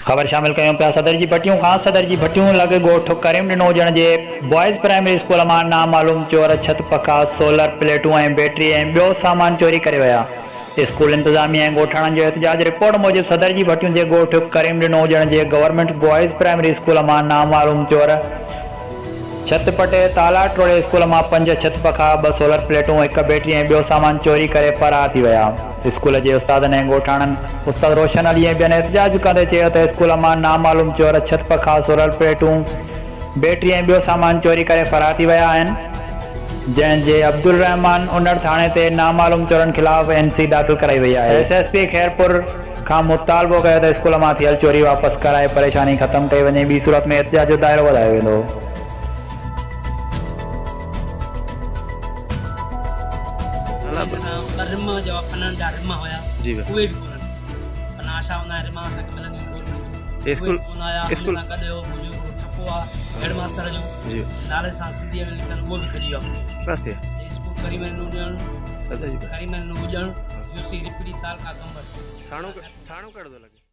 خبر شامل ڪيون پيا صدر جي ڀٽيون کان صدر جي ڀٽيون لڳ ڳوٺ ڪريم ڏنو هجڻ جي بوائز پرائمري اسڪول مان نامعلوم چور ڇت پکا، سولر پليٽون ۽ بيٽري ۽ ٻيو سامان چوري ڪري ويا. اسڪول انتظاميه ۽ ڳوٺاڻن جو احتجاج رپورٽ موجب صدر جي ڀٽيون جي ڳوٺ ڪريم ڏنو هجڻ جي گورنمينٽ بوائز پرائمري اسڪول مان نامعلوم چور ڇت پٽي تالا ٽوڙي اسڪول مان پنج ڇت پکا، ٻه سولر پليٽون، هڪ بيٽري ۽ ٻيو سامان چوري ڪري فرار ٿي ويا. اسڪول جي استادن ۽ ڳوٺاڻن استاد روشن علي ۽ ٻين احتجاج ڪندي چيو ته اسڪول مان نامعلوم چور ڇت پکا، سولر پليٽون، بيٽري ۽ ٻيو سامان چوري ڪري فرار ٿي ويا آهن، جنهن جي عبدالرحمان انڙ ٿاڻي تي نامعلوم چورن خلاف اين سي داخل ڪرائي وئي آهي. ايس ايس پي خيرپور کان مطالبو ڪيو ته اسڪول مان ٿيل چوري واپس ڪرائي پريشاني ختم ڪئي وڃي ٻي صورت ۾ احتجاج جو دائرو وڌايو ويندو. ٿاڻو ڪهڙو ٿو لڳي؟